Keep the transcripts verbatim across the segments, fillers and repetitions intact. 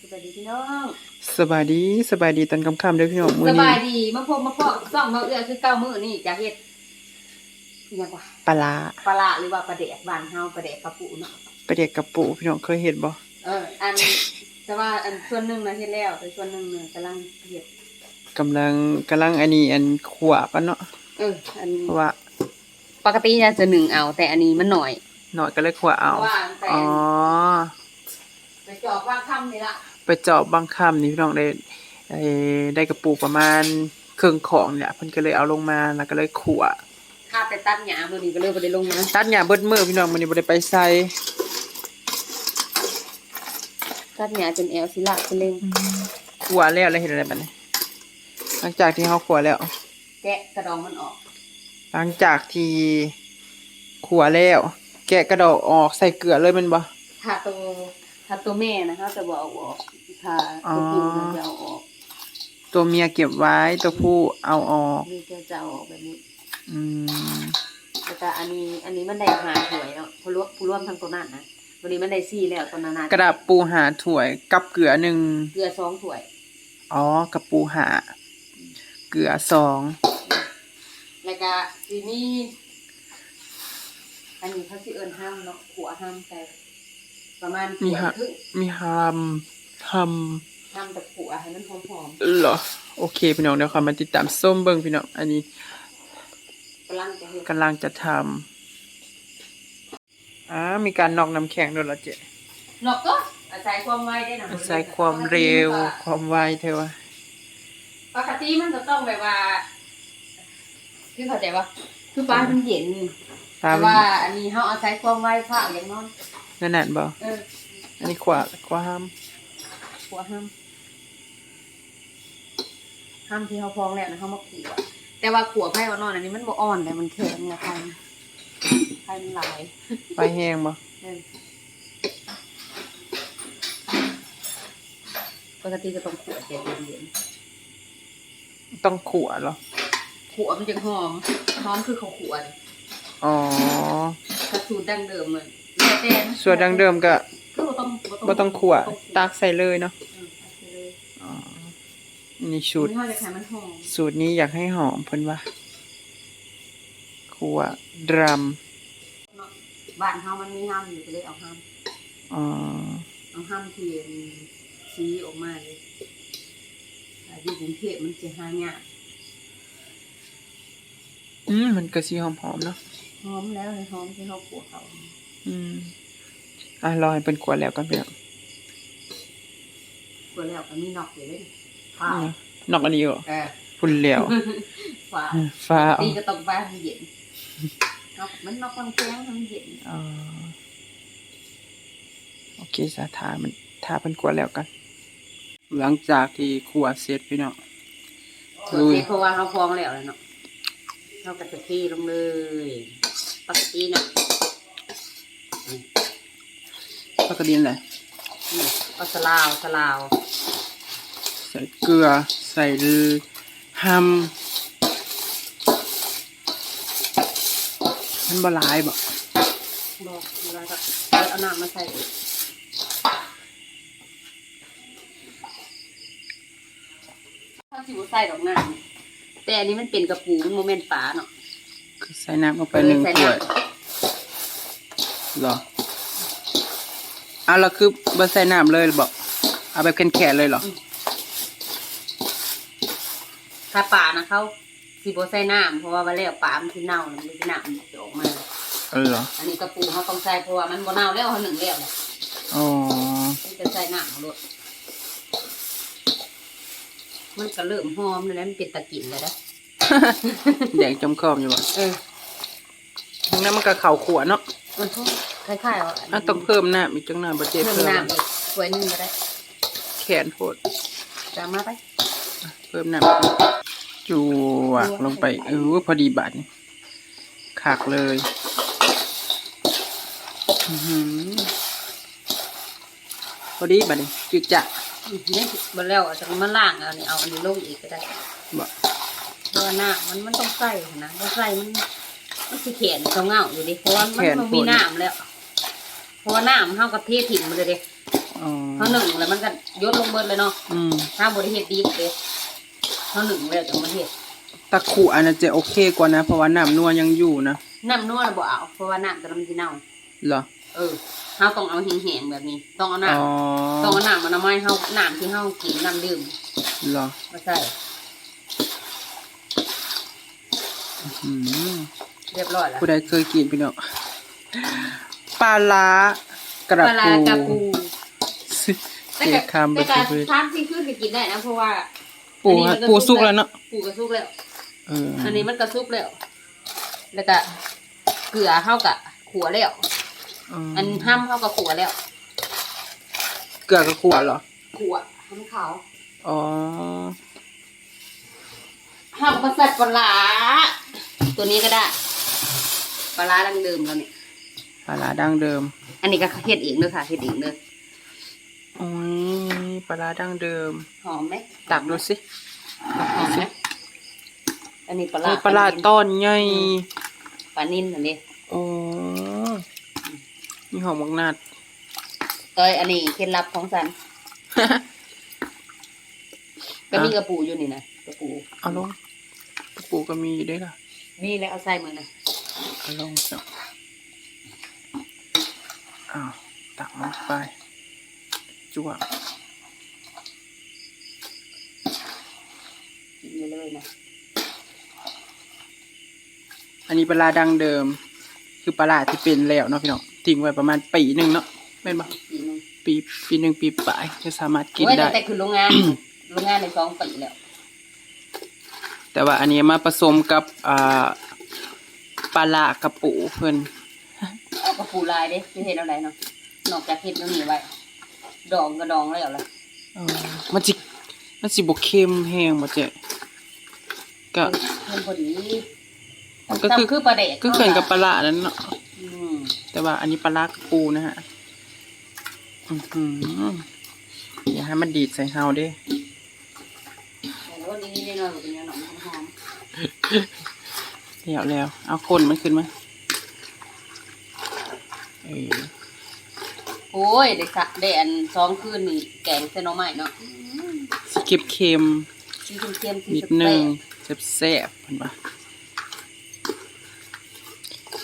สวัสดีพี่น้อง สบายดีสบายดีตอนค่ำๆเด้อพี่น้องมื้ ส อนี้ บายดีมาพบมาพอกับซ่องเบาเอื้อคือเก่ามื้อนี้จะเฮ็ดอิหยังวะ ปลาร้า ปลาร้าหรือว่าปลาแดกบ้านเฮาปลาแดกกระปุเนาะ ปลาแดกกระปูพี่น้องเคยเห็นบ่ เออ อันแต่ว่าอันส่วนหนึ่งนะเฮ็ดแล้วแต่ส่วนหนึ่งเนี่ยกำลังเฮ็ด กำลังกำลังอันนี้อันขั่วกันเนาะ เออ อัน เพราะว่า ปกติจะจะหนึ่งเอา แต่อันนี้มันหน่อย หน่อยก็เลยขั่วเอา เพราะว่ามันเป็น อ๋อ ไปจอบวางคำนี่ละ ไปจอบบางค่ำนี่พี่น้องได้เอ่อได้กระปูประมาณเครื่องของเนี่ยเพิ่นก็เลยเอาลงมาแล้วก็เลยขั่ว ข้าไปตัดหญ้ามื้อนี้ก็เลยบ่ได้ลงมา ตัดหญ้าเบิดมื้อพี่น้องมื้อนี้บ่ได้ไปไส ตัดหญ้าจนแอวสิลากสิเล่ง ขั่วแล้วแล้วเห็นอะไรบัดนี้ หลังจากที่เฮาขั่วแล้ว แกะกระดองมันออก หลังจากที่ขั่วแล้ว แกะกระดอกออกใส่เกลือเลยแม่นบ่ ถ้าตัวถ้าตัวแม่นะเฮาจะบ่เอาออก ถ้าตัวผู้ อ๋อ มันจะเอาออก ตัวเมียเก็บไว้ตัวผู้เอาออก นี่จะจะเอาออกแบบนี้ อืม แล้วก็อันนี้อันนี้มันได้ห้าถ้วยเนาะผู้รวมผู้รวมทั้งตัวนั้นนะวันนี้มันได้สี่แล้วตัวนั้นนะ กระปูห้าถ้วยกับเกลือหนึ่ง เกลือสองถ้วย อ๋อกระปูห้าเกลือสอง แล้วก็สิมีอันนี้เขาสิเอิ้นห้ำเนาะขั่วห้ำใส่ประมาณ มี ถ้วย ฮะ ครึ่ง มีห้ำห้ ห้ำแต่ขั่วให้มันหอม ำเหรอ โอเคพี่น้องเดี๋ยวขอมาติดตามส้มเบิ่งพี่น้องอันนี้ ๆกำลังจะเฮ็ด กำลังจะทำอ่ามีการนอกน้ำแข็งด้วยเหรอเจ๊ นอกก็อาศัยความไวได้นะ อาศัยความเร็วความไวเธอวะ ปกติมันก็ต้องแบบว่าคือเข้าใจว่าคือปลามันเย็น ตา แต่ ม ว่าอันนี้เขาอาศัยความไวพระอย่างนอน นั่นน่ะบ่ เออ อันนี้ขั่วขั่วห้ ขั่วห้ำห้ำที่เขาพองแล้วนะเขามาขั่วแต่ว่าขั่วไผ่อ่อนๆอันนี้มันบ่อ่อนแต่มันแข็งนะไผ่ไผ่มันหลาย ำไฟแห้งบ่ เออปกติก็ต้องขั่วใจเย็น ต้องขั่วเหรอ ๆขั่วมันจะหอมหอมคือเขาขั่วนี่ อ๋อ ถ้าสูตรดั้งเดิมเลยแล้วแต่นะ ส่วนดั้งเดิมก็ คือบ่ต้อง บ่ต้องขั่วตักใส่เลยเนาะ อืมตักใส่เลย อ๋อนี่สูตร นี่เขาจะขายมันหอม สูตรนี้อยากให้หอมเพิ่นว่าขั่วดรัม เนาะบ้านเขามันมีห้ำอยู่ก็เลยเอาห้ำ อ๋อ เอาห้ำเทียนสีออกมาเลยอ่าอยู่กรุงเทพมันจะหายาก อืมมันก็สีหอมๆเนาะ หอมแล้วหอมที่เขาขั่วเขา อืมอ่ะรอให้เพิ่นขั่วแล้วกันพี่น้อง ขั่วแล้วก็มีนอกอยู่เลยข้าว นอกอันนี้บ่ เออ พุ่นแล้ว ฟ้า ฟ้า ตีก็ต้องไปให้เย็นนอกมันนอกมันแข็งให้มันเย็น อ๋อโอเคสาทามันทาเพิ่นขั่วแล้วกัน หลังจากที่ขั่วเสร็จพี่น้อง โอเคเพราะว่าเขาพองแล้วเนาะเขาก็จะเทลงเลยปกติเนาะ ปกตินั่นแหละ นี่ก็สลาวสลาว ใส่เกลือ ใส่ฮัมมันบ่หลายบ่ บอกอะไรก็เอาน้ำมาใส่อีก ถ้าสิบ่ใส่ดอกน้ำแต่อันนี้มันเป็นกระปูมันโมเมนปลาเนาะ คือใส่น้ำลงไปหนึ่งถ้วยเหรอเอาละคือบ่ใส่น้ำเลยบ่เอาแบบแข็งๆเลยเหรอ ถ้าปลานะเขาสิบ่ใส่น้ำเพราะว่าว่าแล้วปลามันสิเน่าแล้วมันสิน้ำมันสิออกมา เออเหรอ อันนี้กระปูเขาต้องใส่เพราะว่ามันบ่เน่าแล้วเขาหนึ่งแล้วนะ อ๋อ มันจะใส่น้ำหมดมันก็เริ่มหอมแล้วมันเป็นตะกินแล้วนะ แดงจมคอมอยู่บ่ เออ ทั้งนั้นมันก็ข้าวขั่วเนาะ มันก็คล้ายๆว่า อ่ะต้องเพิ่มน้ำอีกจังหน่อยบ่เจ๊ เพิ่ม เพิ่ม น้ำอีกถ้วยหนึงก็ได้ แขนโพด ตามมาไป เพิ่มน้ำจวกลงไปเออพอดีบาดนี่คักเลยอื้อหือพอดีบาดนี่จุจะ อืมนี่บดแล้วอาจจะมาล้างเอานี่เอาอันนี้ลงอีกก็ได้ บ่ เพราะว่าน้ำมันมันต้องใส่นะบ่ใส่มันมันสิแขนเขาเงาอยู่ดิเพราะว่ามัน แขน มันมี โพด น้ำแล้ว เพราะว่าน้ำเขาก็เทถิ่มมาเลยเด้ อ๋อ เฮานึ่งแล้วมันก็หยดลงเบิดเลยเนาะ อืม เฮาบ่ได้เฮ็ดดิบเด้ เฮานึ่งแล้วจั่งมาเฮ็ด ตะขั่วอันนั้นจะโอเคกว่านะ เพราะว่าน้ำนัวยังอยู่นะ น้ำนัวน่ะบ่เอา เพราะว่าน้ำตัวนั้นมันสิเน่า เหรอ เออ เฮาต้องเอาแห้งๆแบบนี้ ต้องเอาน้ำ อ๋อ ต้องเอาน้ำอนามัยเฮา น้ำที่เฮากิน น้ำดื่ม เหรอ มาใส่ อืม เรียบร้อยแล้ว ผู้ใดเคยกินพี่น้อง ปลาร้ากระปู ปลาร้ากระปู เจ๊คำ แต่ก็ เป็นประเภท แต่ก็ทานที่คืนก็กินได้นะ เพราะว่า ปู อันนี้มันก็ ปูสุกแล้วเนาะ ปูก็สุกแล้ว เออ อันนี้มันก็สุกแล้ว แล้วก็เกลือเฮาก็ขั่วแล้ว อืม อันห้ำเฮาก็ขั่วแล้ว เกลือก็ขั่วเหรอ ขั่วให้มันขาว อ๋อ เฮาก็มาใส่ปลาร้า ตัวนี้ก็ได้ ปลาร้าดั้งเดิมเราเนี่ย ปลาร้าดั้งเดิม อันนี้ก็เฮ็ดเองเด้อค่ะ เฮ็ดเองเด้อ โอ้ย ปลาร้าดั้งเดิม หอมไหม ตักดูสิ หอมไหม อันนี้ปลาร้า โอ้ย ปลาร้าตอนใหญ่ อืม ปลานิลอันนี้ โอ้ มีหอมบักนัด เอ้ย อันนี้เคล็ดลับของฉัน ก็มี อ่ะ กระปูอยู่นี่นะ กระปู เอาลง กระปูก็มีอยู่ด้วยล่ะ มีแล้วเอาใส่มือนะ เอาลงจ้ะ อ้าว ตักลงไป จ้วง กินไปเลยนะ อันนี้ปลาร้าดั้งเดิม คือปลาร้าที่เป็นแล้วเนาะพี่น้อง ทิ้งไว้ประมาณปีหนึ่งเนาะ แม่นบ่ ปีหนึ่ง ปี ปีหนึ่งปีปลาย จะสามารถกิน โอ้ย ได้ ตั้งแต่ขึ้นโรงงาน โรงงานในสองปีแล้ว แต่ว่าอันนี้มาผสมกับ อ่า ปลาร้ากระปูเพิ่น เอากระปูลายเด้ สิเฮ็ดเอาใดเนาะ นอกจากเฮ็ดแนวนี้ไว้ ดองก็ดองแล้วล่ะ เออ มันสิ มันสิบ่เค็มแฮงบ่เจ๊ ก็ เออ มันพอดี มันก็คือ ทำคือปลาแดก คือกันกับปลาร้านั่นเนาะ อืม แต่ว่าอันนี้ปลาร้ากระปูนะฮะ อื้อหือ อย่าให้มันดีดใส่เฮาเด้ แต่ว่านิดๆหน่อยๆ มันเป็นยังหนองหอม แล้วแล้ว เอาคนมันขึ้นมา เออ โอ้ย ได้สะ ได้อันสองคืนนี่ แกงใส่หน่อไม้เนาะ อืม สิเค็มๆ สิเค็มๆ สิ นิดนึง แซ่บๆ แซ่บๆ เพิ่นว่า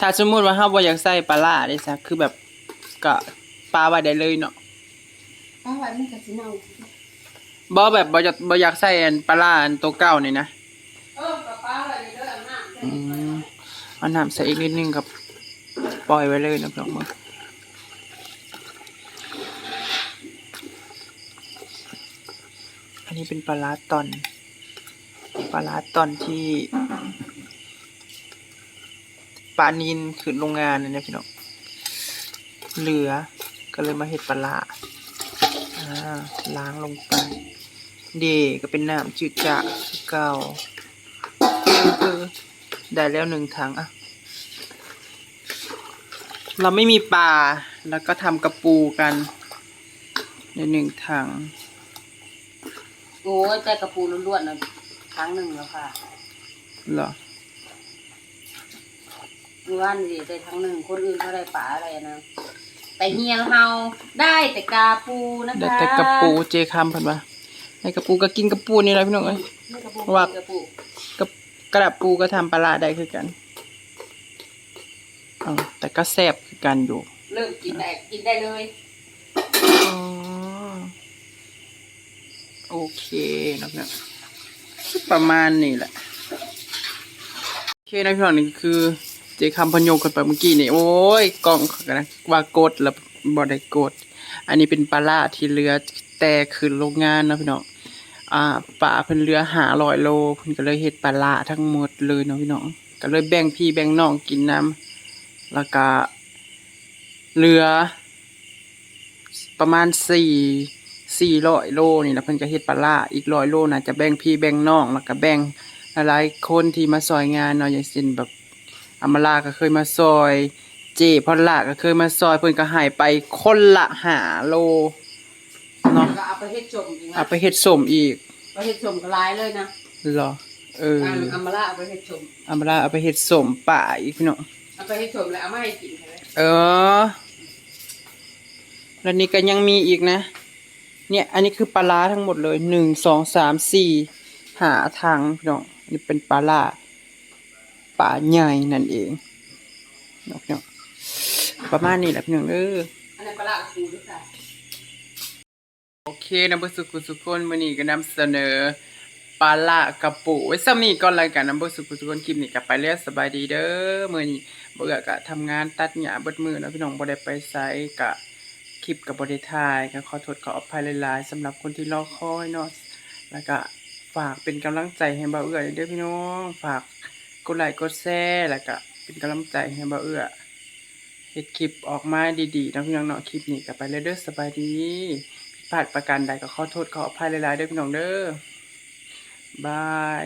ถ้าสมมุติว่าเฮาบ่อยากใส่ปลาร้าเด้ซะ คือแบบ ก็ปาไว้ได้เลยเนาะ ปาไว้มันก็สิเน่า บ่แบบบ่อยาก บ่อยากใส่อันปลาร้าอันตัวเก่านี่นะ เออ ก็ปาไว้เลยเด้อ เอาน้ำใส่ อืม เอาน้ำใส่อีกนิดนึงกับปล่อยไว้เลยนะพี่น้องเนาะ อันนี้เป็นปลาร้าต่อน ปลาร้าต่อนที่ ปลานิลขึ้นโรงงานนี่นะพี่น้อง เหลือ ก็เลยมาเฮ็ดปลาร้า อ่า ล้างลงไป เด้ ก็เป็นน้ำจืดจ้าคือเก่า เออ ได้แล้วหนึ่งถัง อ่ะ เราไม่มีปลา แล้วก็ทำกระปูกัน ในหนึ่งถัง โอ้ย แต่กระปูล้วนๆน่ะ ถังหนึ่งแล้วค่ะ เหรอ เมื่อวานนี้ได้ถังหนึ่ง คนอื่นเขาได้ปลาอะไรนะ แต่เฮียเฮาได้แต่กระปูนะคะ ได้แต่กระปู เจ๊คำเพิ่นว่า ได้กระปูก็กินกระปูนี่แหละพี่น้องเอ้ย นี่กระปู ว่า กินกระปู กับ กระปูก็ทำปลาร้าได้คือกัน อ๋อ แต่ก็แซ่บคือกันอยู่ เริ่มกินได้ กินได้เลย อ๋อ โอเคเนาะพี่น้อง ประมาณนี้แหละ โอเคนะพี่น้อง นี่คือเจ๊คำพะโยงกันไปเมื่อกี้นี่ โอ้ย กล้องเขาก็นะว่ากดแล้วบ่ได้กด อันนี้เป็นปลาร้าที่เหลือแต่ขึ้นโรงงานเนาะพี่น้อง อ่า ปลาเพิ่นเหลือห้าร้อยโล เพิ่นก็เลยเฮ็ดปลาร้าทั้งหมดเลยเนาะพี่น้อง ก็เลยแบ่งพี่แบ่งน้องกินนำ แล้วก็เหลือ ประมาณสี่ สี่ร้อยโลนี่แหละ เพิ่นก็เฮ็ดปลาร้า อีกร้อยโลน่าจะแบ่งพี่แบ่งน้อง แล้วก็แบ่งหลายๆคนที่มาซอยงานเนาะ อย่างเช่นแบบ อำมาลาก็เคยมาซอย เจ้พอลล่าก็เคยมาซอย เพิ่นก็ให้ไปคนละห้าโลเนาะ ก็เอาไปเฮ็ดส้มอีกนะ เอาไปเฮ็ดส้มอีก ไปเฮ็ดส้มก็หลายเลยนะ เหรอ เออ อันอำมาลาเอาไปเฮ็ดส้ม อำมาลาเอาไปเฮ็ดส้มปลาอีกพี่น้อง เอาไปเฮ็ดส้มแล้วเอามาให้กินใช่ไหม เออ แล้วนี่ก็ยังมีอีกนะ เนี่ย อันนี้คือปลาร้าทั้งหมดเลย หนึ่ง สอง สาม สี่ ห้า ถังพี่น้อง นี่เป็นปลาร้า ปลาใหญ่นั่นเองเนาะพี่น้อง ประมาณนี้แหละพี่น้องเด้อ อันนั้นปลาร้าคูด้วยค่ะ โอเคนะเบิดสุขุสุคน มื้อนี้ก็นำเสนอ ปลาร้ากระปูไว้ส่ำนี้ก่อนแล้วกันนะเบิดสุขุสุคน คลิปนี้ก็ไปแล้ว สบายดีเด้อ มื้อนี้บ่าวเอื้อก็ทำงานตัดหญ้าเบิดมื้อเนาะพี่น้อง บ่ได้ไปไส ก็คลิปก็บ่ได้ถ่าย ก็ขอโทษขออภัยหลายๆ สำหรับคนที่รอคอยเนาะ แล้วก็ฝากเป็นกำลังใจให้บ่าวเอื้อเด้อพี่น้อง ฝากกดไลค์กดแชร์ แล้วก็เป็นกำลังใจให้บ่าวเอื้อ เฮ็ดคลิปออกมาดีๆเนาะพี่น้องเนาะ คลิปนี้ก็ไปแล้วเด้อ สบายดี ผิดพลาดประการใดก็ขอโทษขออภัยหลายๆเด้อพี่น้องเด้อ บาย